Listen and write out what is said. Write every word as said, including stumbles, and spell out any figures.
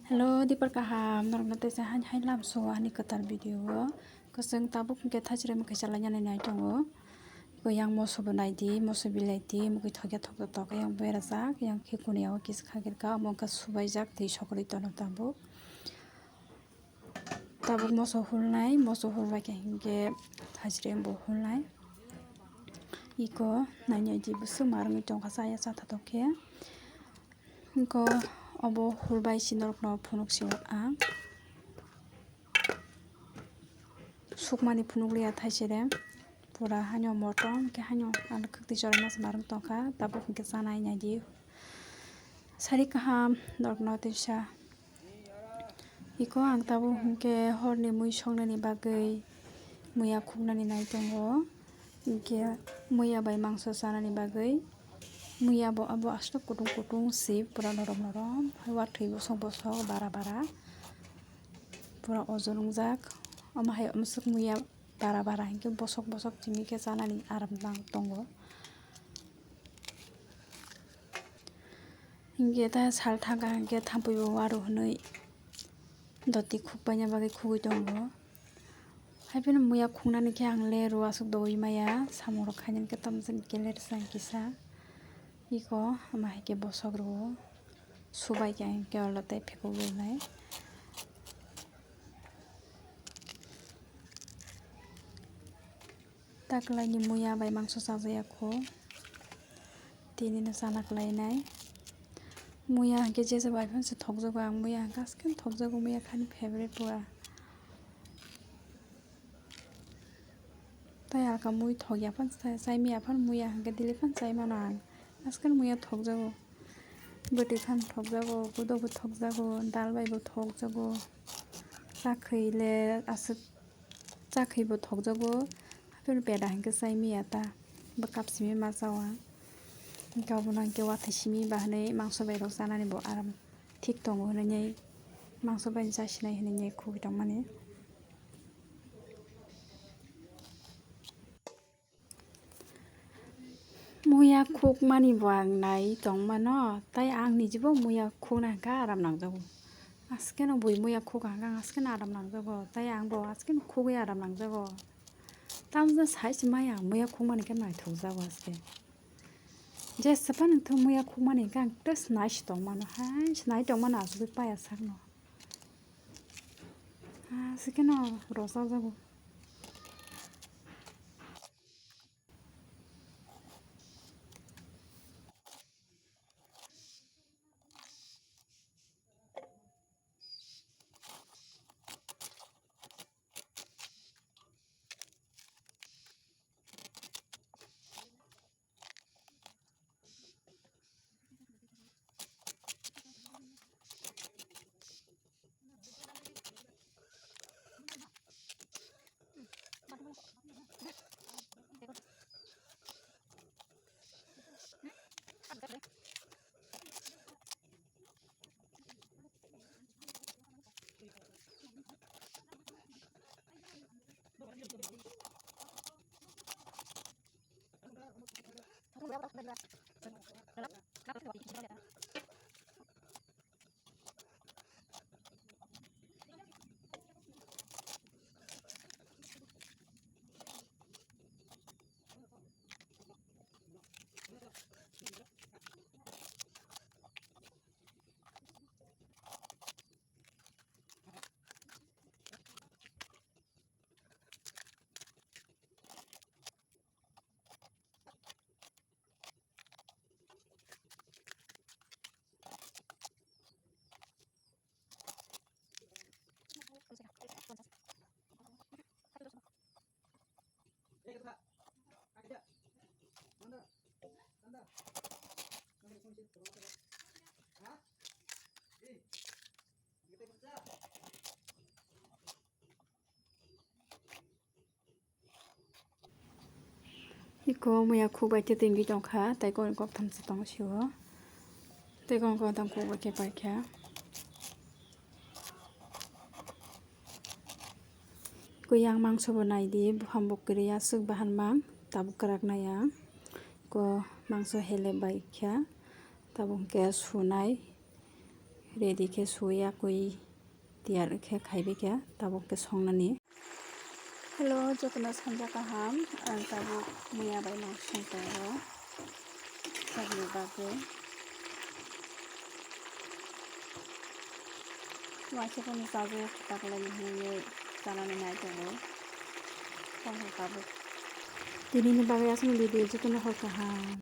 Hello, dipor kaham, norokno teisa hain hain lamsio ani kwtal video o. Kwchwng tabuk hwnkhe thachirwi mwkhwi chalainani nai tongo. Iko yang moso bo naidi, moso bilaidi, mukwi thokya thokya tok, yang berajak, yang khe kuniya o kisa khagirka, omo wngkha subaijak, twi sokrwi tono tabuk. Tabuk moso hulnai, moso hulbai khe hinkhe thachirwi bo hulnai. Iko nainai di bwswk ma rwngwi tongkha, chaya chatha tokhe. Iko obo hulbai si norokno phunuk si ang. Sukmani phunuk liya thaisere. Pura haino motom khe haino ang khwtwi chorwi masa ma rwng tongkha. Tabuk hinkhe chanai naidi. Sari kaham norokno teisa. Iko ang tabuk hinkhe horni mui songnani bagwi muya khuknani nai tongo. Hinkhe muya bai mangso chanani bagwi muya bo abo aswk kutung kutung si pura norom norom. Hai watwi bosok bosok bara bara pura ojon wngjak. Omo hai omswk muya bara bara hinkhe bosok bosok chimi khe chanani aram nang tongo. Hinkhe ta sal thangkha hinkhe thampui bo waru hwnwi doti khukpaina bagwi khugwi tongo. Haiphano muya khuknani khe ang le rw aswk doui maya, samung rok khainani khe tamjani khe le rwsang kisa. Iko ama hai khe bosok rwo, subai khe ang khe olo tei phikuk rwnai. Taklaini muya bai mangso chajaya kho. Tinino chana klainai. Muya hwnkhe jesa bai phano se thokjago ang. Muya hwnkhe aswkhe thokjago, muya khani favorite pura. Tai alka mui thokya phano chai, chaimaya phano muya hwnkhe daily phano chaimano ang. Aswkhe muya thokjago. Bwtwi phano thokjago, gudo bo thokjago, dal bai bo thokjago. Chakhwi le aswk Chakhwi bo thokjago, hapheno peda hinkhe chai miya ta, bo kapsimi ma chao ang. Hinkhe obono hinkhe uathai simi ba hinwi mangso bai rok chanani bo aram thik tongo hinwi, mangso bai chasinai hinwi khugwi tongmani. Muya khukmani bo ang nai tongmano, tai ang nijibo muya khukna hinkhe aram nangjago. Askeno bui muya khuk hinkhe ang askeno aram nangjago, tai ang bo askeno khugwi aram nangjago. Tamjani sai se maya ang muya khukmani khe naithokjago aske. Jesa phano nwng muya khukmani hinkhe ang tei se nai se tongmano, hai se nai tongmano achugwi paya sakno. Askeno rwchapjago. Iko muya khuk bai tei twi wngwi tongkha, tei kok kok tham se tongo sio, tei kok kok tham khuk bai khe paikha. Iko yang mangso bo naidi, buphang bo kwrwi aswk bahan mang tabuk kwrak nai ang. Iko mangso hele bai kha, tabuk hwnkhe sunai. ready khe suya kwi tiyar khe khaibai khe tabuk khe songnani. Hello, jotono sanja kaham, ang tabuk muya bai ma song tongo, chakni bagwi. Waisa kono chajuk taklai hinwi chanani nai tongo, tongthok tabuk. Tinini bagwi aswkni video jotono hor kaham.